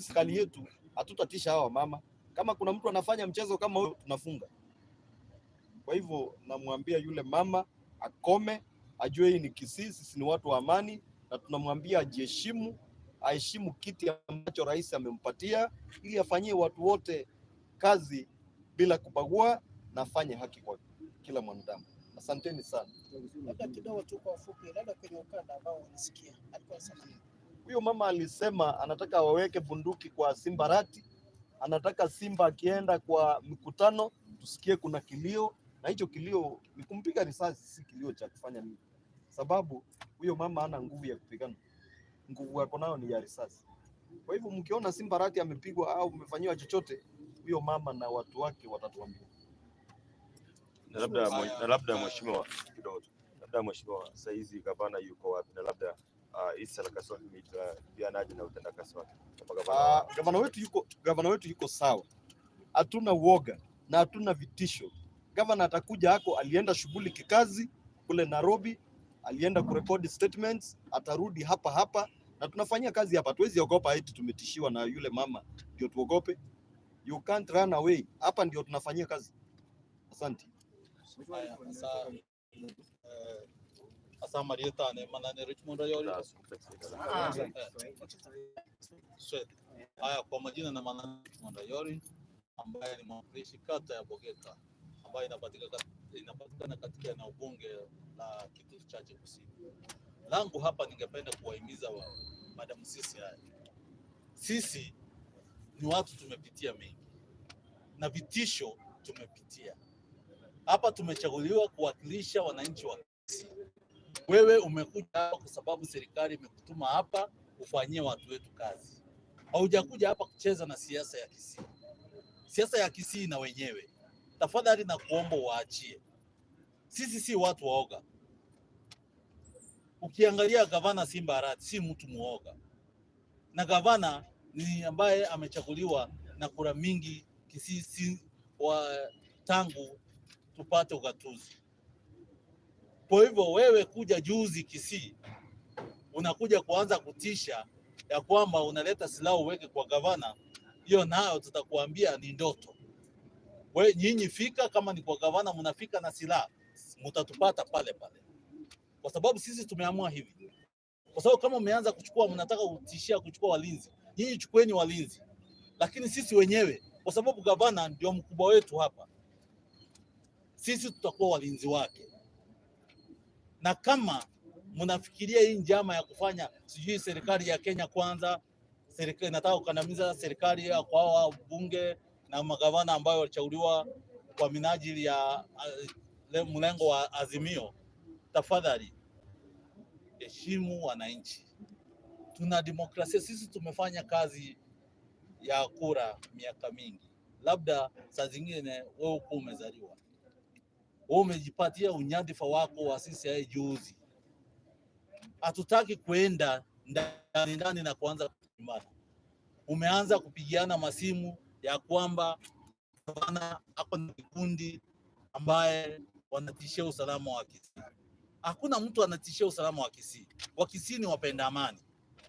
Serikali yetu hatutatisha hawa mama. Kama kuna mtu anafanya mchezo kama huyo, tunafunga. Kwa hivyo namwambia yule mama akome, ajue hii ni Kisii, sisi ni watu wa amani, na tunamwambia ajiheshimu, aheshimu kiti ambacho rais amempatia, ili afanyie watu wote kazi bila kubagua na afanye haki kwa kila mwanadamu. Asanteni sana. Labda kidogo tu kwa ufupi, labda kwenye ukanda ambao ulisikia alikuwa anasema nini? Huyo mama alisema anataka waweke bunduki kwa Simba Arati, anataka Simba akienda kwa mkutano tusikie kuna kilio, na hicho kilio ni kumpiga risasi, si kilio cha kufanya nini, sababu huyo mama hana nguvu ya kupigana, nguvu yako nayo ni ya risasi. Kwa hivyo mkiona Simba Arati amepigwa au amefanyiwa chochote, huyo mama na watu wake watatuambia. Na labda mheshimiwa, kidogo tu, labda mheshimiwa, saa hizi gavana yuko wapi? Na labda Issa Lakaso aje na utendakazi wake kama gavana? Gavana wetu yuko sawa, hatuna uoga na hatuna vitisho. Gavana atakuja hako, alienda shughuli kikazi kule Nairobi, alienda kurekodi statements, atarudi hapa hapa na tunafanyia kazi hapa. Hatuwezi ogopa eti tumetishiwa na yule mama ndio tuogope. You can't run away. Hapa ndio tunafanyia kazi. Asante. Haya, asa Marieta ne manane Richmond Rayori. Swedi. Haya, kwa majina na manane Richmond Rayori ambaye ni mwakilishi kata ya Bogeka ambayo inapatikana katika eneo bunge la Kitutu Chache Kusini. Langu hapa ningependa kuwahimiza wa madam sisi haya. Sisi ni watu tumepitia mengi na vitisho tumepitia. Hapa tumechaguliwa kuwakilisha wananchi wa Kisii. Wewe umekuja hapa kwa sababu serikali imekutuma hapa ufanyie watu wetu kazi. Haujakuja hapa kucheza na siasa ya Kisii. Siasa ya Kisii na wenyewe, tafadhali na kuomba waachie. Sisi si watu waoga. Ukiangalia gavana Simba Arati si mtu muoga, na gavana ni ambaye amechaguliwa na kura mingi Kisii si, wa, tangu tupate ugatuzi. Kwa hivyo wewe kuja juzi Kisii unakuja kuanza kutisha ya kwamba unaleta silaha uweke kwa gavana, hiyo nayo tutakuambia ni ndoto. We nyinyi fika, kama ni kwa gavana mnafika na silaha, mtatupata pale pale, kwa sababu sisi tumeamua hivi. Kwa sababu kama umeanza kuchukua, mnataka kutishia kuchukua walinzi, nyinyi chukueni walinzi, lakini sisi wenyewe, kwa sababu gavana ndio mkubwa wetu hapa, sisi tutakuwa walinzi wake. Na kama mnafikiria hii njama ya kufanya sijui serikali ya Kenya kwanza, serikali inataka kukandamiza serikali ya kwa wabunge na magavana ambayo walichaguliwa kwa minajili ya mlengo wa Azimio, tafadhali heshimu wananchi. Tuna demokrasia sisi, tumefanya kazi ya kura miaka mingi, labda saa zingine wewe uko umezaliwa, wewe umejipatia unyadhifa wako wa CCI juzi. Hatutaki kuenda ndani ndani na kuanza kupimana. Umeanza kupigiana masimu ya kwamba gavana ako na kikundi ambaye wanatishia usalama wa Kisii. Hakuna mtu anatishia usalama wa Kisii. Wakisii ni wapenda amani.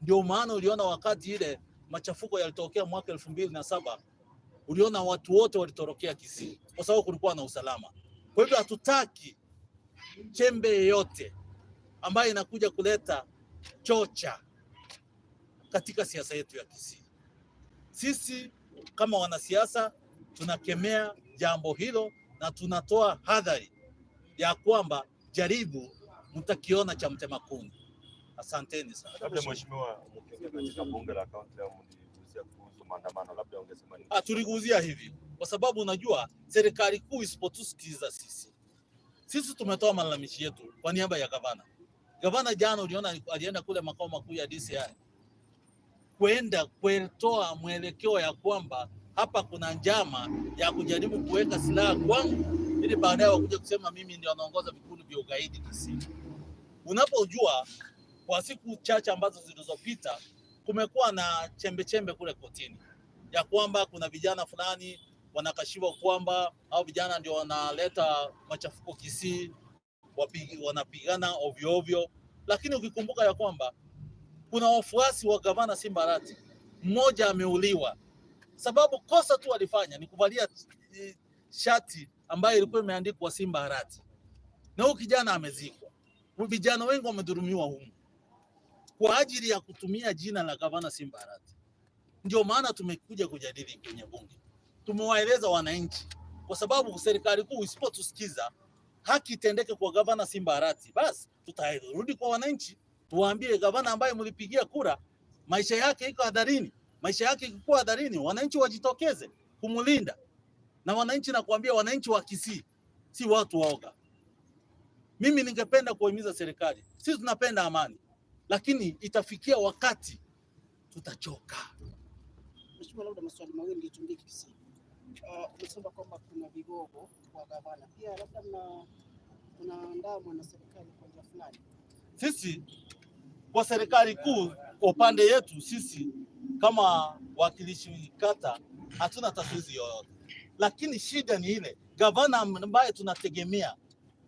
Ndio maana uliona wakati ile machafuko yalitokea mwaka 2007 uliona watu wote walitorokea Kisii kwa sababu kulikuwa na usalama. Kwa hivyo hatutaki chembe yeyote ambayo inakuja kuleta chocha katika siasa yetu ya Kisii. Sisi kama wanasiasa tunakemea jambo hilo na tunatoa hadhari ya kwamba jaribu, mtakiona cha mtema kuni. Asanteni sana. Labda mheshimiwa, mkiongea katika bunge la kaunti leo mligusia kuhusu maandamano, labda ungesema nini? Ah, tuliguzia hivi kwa sababu unajua serikali kuu isipotusikiliza sisi, sisi tumetoa malalamishi yetu kwa niaba ya gavana. Gavana jana uliona alienda kule makao makuu ya DCI kwenda kutoa mwelekeo ya kwamba hapa kuna njama ya kujaribu kuweka silaha kwangu ili baadaye wakuja kusema mimi ndio naongoza vikundi vya ugaidi Kisii. Unapojua kwa siku chache ambazo zilizopita kumekuwa na chembe chembe kule kotini ya kwamba kuna vijana fulani wanakashiwa kwamba au vijana ndio wanaleta machafuko Kisii, wanapigana ovyo ovyo, lakini ukikumbuka ya kwamba kuna wafuasi wa gavana Simba Arati Mmoja ameuliwa sababu kosa tu alifanya ni kuvalia shati ambayo ilikuwa imeandikwa Simba Arati, na huyu kijana amezikwa. Vijana wengi wamedhulumiwa humu kwa ajili ya kutumia jina la gavana Simba Arati. Ndio maana tumekuja kujadili kwenye bunge, tumewaeleza wananchi, kwa sababu serikali kuu isipotusikiza haki itendeke kwa gavana Simba Arati, basi tutarudi kwa wananchi tuwaambie gavana ambaye mlipigia kura maisha yake iko hatarini, maisha yake ikikuwa hatarini, wananchi wajitokeze kumlinda. Na wananchi, nakuambia, wananchi wa Kisii si watu waoga. Mimi ningependa kuhimiza serikali, sisi tunapenda amani, lakini itafikia wakati tutachoka. Mheshimiwa, labda maswali mawili nitumie Kisii. Umesema kwamba kuna vigogo wa gavana pia, labda mnaandamwa na serikali kwa njia fulani. Sisi kwa serikali kuu, kwa upande yetu sisi kama wakilishi kata hatuna tatizo yoyote, lakini shida ni ile gavana ambaye tunategemea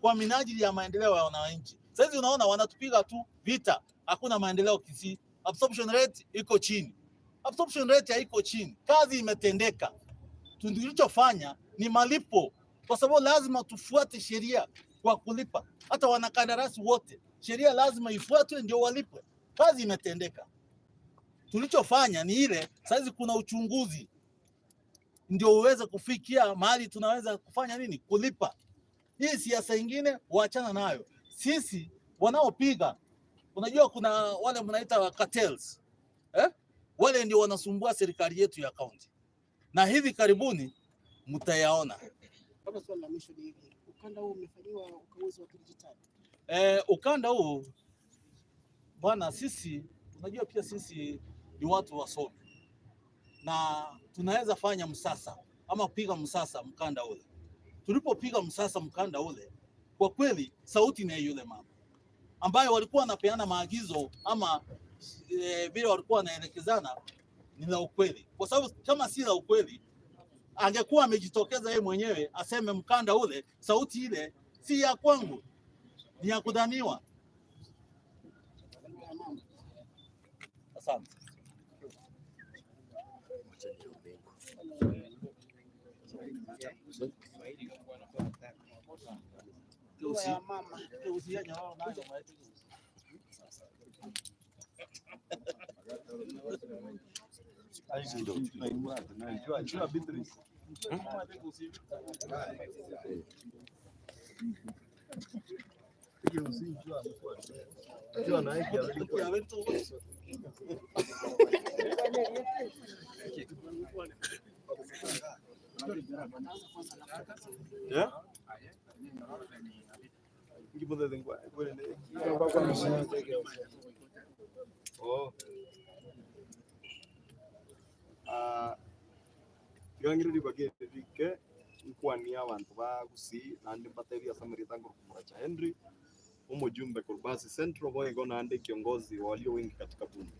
kwa minajili ya maendeleo ya wananchi. Sasa unaona wanatupiga tu vita, hakuna maendeleo Kisii, absorption rate iko chini, absorption rate haiko chini, kazi imetendeka. Tulichofanya ni malipo, kwa sababu lazima tufuate sheria kwa kulipa. Hata wanakandarasi wote sheria lazima ifuatwe ndio walipwe. Kazi imetendeka. Tulichofanya ni ile, saizi kuna uchunguzi ndio uweze kufikia mahali tunaweza kufanya nini, kulipa. Hii siasa ingine waachana nayo. Sisi wanaopiga, unajua kuna wale mnaita cartels, eh? Wale ndio wanasumbua serikali yetu ya kaunti, na hivi karibuni mtayaona. Labda swali la mwisho ni hivi, ukanda huu umefanyiwa ukaguzi wa kidijitali? Ukanda huu bwana, sisi unajua pia sisi ni watu wasomi na tunaweza fanya msasa ama piga msasa mkanda ule. Tulipopiga msasa mkanda ule, kwa kweli sauti ni ya yule mama ambayo walikuwa wanapeana maagizo ama vile walikuwa wanaelekezana ni la ukweli, kwa sababu kama si la ukweli angekuwa amejitokeza yeye mwenyewe aseme mkanda ule, sauti ile si ya kwangu, ni ya kudhaniwa. Asante. Lugha ya mama. Yeah? Oh. Ah, tigangiriri bagere nkwania abantu ba Gusii nandi mbatebi ase amerita ngoro Henry umujumbe Kurbasi Central boigo nandi kiongozi walio wengi katika bunge.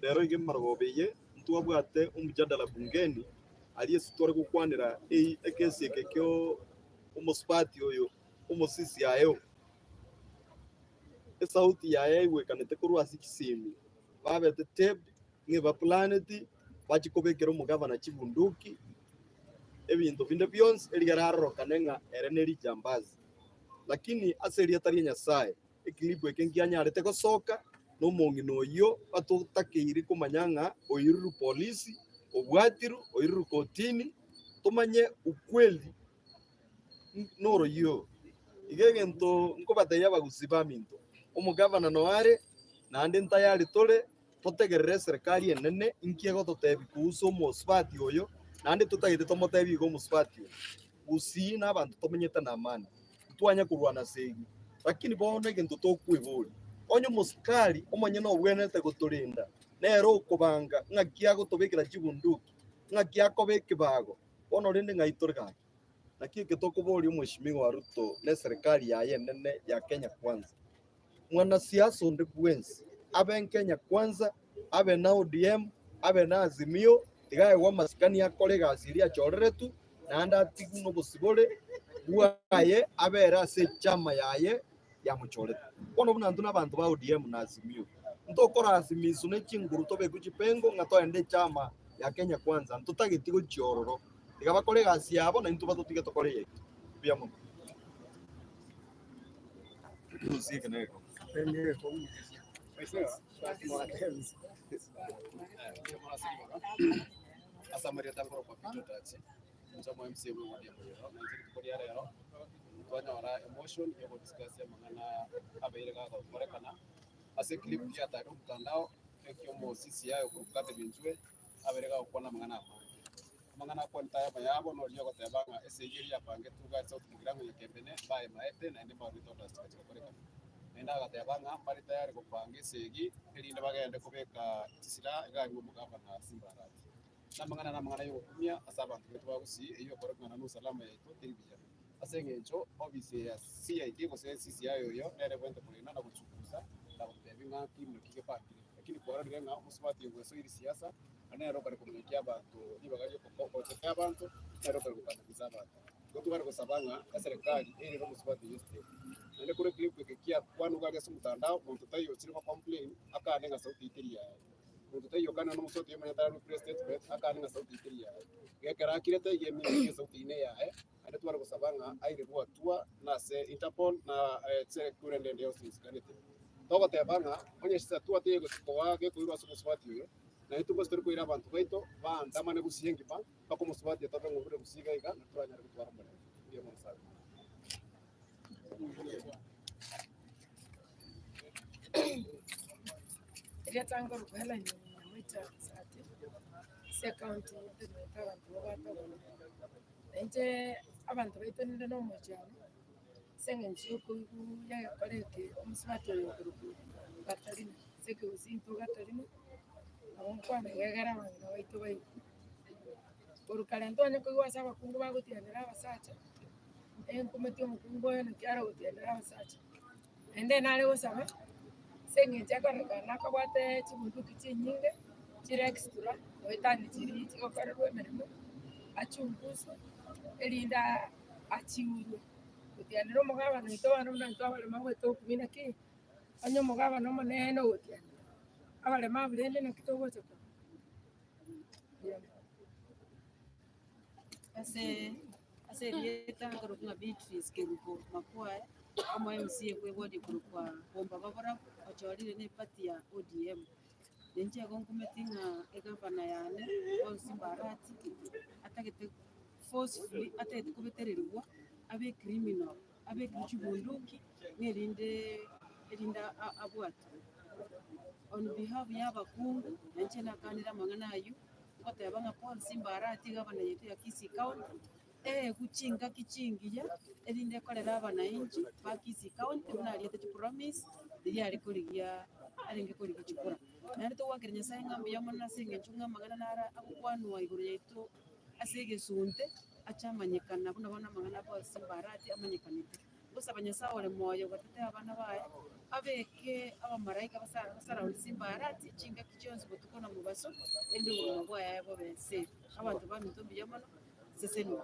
Rero ige maragobeye ntwabwate omujadala bungeni arie sitware gukwanira ekesi eke kio omusubati oyo omusisi ayo esauti yaye igwekanete korwa ase kisimi babete tape ng'eba planet bachikobekera omugavana chibunduki ebinto binde bionsi erigerarorokane ng'a ere na rijambazi lakini ase erieta ria Nyasaye ekilipu eke nkianyarete gosoka na omong'ina oyio batotakeire komanya ng'a oiruru polisi obwatiru oiruru kotini tomanye ukweli noroyio iga egento nkobateia abagusi baminto omogavana noare naende ntayari tore totegerere serikali enene inki egototebi kuhusu omosubati oyo naende totagete tomotebi iga omosubati oyo gusii na abanto tomenyete na amani ntwanya korwana segi lakini bono egento tokwebori onye omosikari omonyene obwenerete gotorinda nere okobanga ng'aki agotobekera chibunduki ng'aki akoba ekibago bono rende ng'ai tore gaki naki eke tokoboria omweshimiwa Ruto na eserikali yaye enene ya Kenya Kwanza mwanasiasa onde bwensi abe Kenya Kwanza abe na ODM abe na Azimio tigaegwa amasikani akore egasi eria achoreretu naende atigwe na obosibore bwaye abere ase echama yaye yamochorete bono buna intwe na abanto ba ODM na Azimio Ntokorasimisu ne chinguru tobeku chipengo ng'a toende chama ya Kenya Kwanza ntotageti gochiororo tiga bakore egasi yabo na intwe batotige tokore yaito buya mono. Asa Maria tangoro kwa Peter Tachi nchamo MC we wadi yero na nje rituko ria rero twanyora emotion yo discuss ya mangana abeire ga gokorekana ase clip ya taro mtandao ekyo mo sisi yayo kurukate binjwe abere ga gokwana mangana amange mangana kwanta ya yabo no ryo gotebanga ese yiri yapange tuga sauti mugirango yekembene bae maete na ndi barito dust kachokorekana nenda agatebanga bari tayari gopanga esegi erinde bagende kobeka chisira egari omogamba na Simba Arati namangana namangana yogokumia ase abanto betu bagusii eyo ekorekana na usalama yaito teri buya ase eng'encho ofisi ya CID gose CCI oyo nere bwente korenda na gochukuza na gotebi ng'a kimno kigepangire lakini kwarorire ng'a omosubati ogwesoire siasa nere okare komunekia abanto ribaga riogocheka abanto nere okare gokandamiza abanto igo tobare gosaba ng'a eserikali erire omosubati oyo step naende kore clip eke kia kwanuga ase omotandao monto taiyo ochire go complain akane ng'a sauti iteri yaye monto taiyo okane na omosubati oyo omanyete ararue press statement akane ng'a sauti iteri yaye gekera akirete iga emino sauti ine yaye naende tware gosaba ng'a airerwe atua na ase Interpol na kurende ende yonsi isikanete togoteba ng'a onye atua teigokoa gekoirwa ase omosubati oyo naende tobwate tori koira abanto baito baandamane gusii engima mpaka omosubati atobe ng'a obure gusii iga iga na toranyare gotwara omorembe mbuya mono sana. Riatanga rukuhela nyamwita sati se county ntegemete abantu babatogona nainche abantu baitu ninde na omochano ase eng'encho yokoigwa yagekora eke omusubati oyo okoruku Gatarina ase ekegusii intwe Gatarina nabo nkwana egegera abang'ina baito baigwe. Korwa kare ntwanye koigwa ase abakungu bagotianera abasacha enkumeti omokungu oyo naki arogotianera abasacha naende nare gosaba ase eng'encho ekororekana nakobwate chibunduki chinyinge chire extra goetania chiri chigokorerwa emeremo achunguswe erinde achiurwe gotianera omogabana oito bono buna intwe abarema goeta okumia naki onye omogabana omonene ogotianera abarema abwo rende naki togocha korwa. Ase ase erieta nkorokwa Beatrice Kerubo Makwaya omo MCA bwe ward korokwa Bomba Baborabu ochorire na epati ya ODM ninche igo nkumeti ng'a egavana yane Paul Simba Arati atagete forcefully atagete kobetererigwa abe criminal abekire chibunduki ng'erinde erinde abwatwe on behalf ya abakungu nainche nakanire amang'ana aywo ngoteba ng'a Paul Simba Arati egavana yetu ya Kisii County eegu chingaki chingiya erinde ekorera abananchi ba Kisii County buna ariete chipromise riria are korigia arenge korigia chikura naende togwakera Nyasaye ng'a mbuya mono ase eng'encho ng'a amang'ana nara agokwanwa igoro yaito ase egesunte achamanyekana buna bono amang'ana Paul Simba Arati amanyekanete gosaba Nyasaye ore moyo gatete abana baye abeke abamaraika basaraund Simba Arati chingaki chionsi botuko na mobaso erinde obogima bwaye bobe safe abanto baminto mbuya mono sesenwe.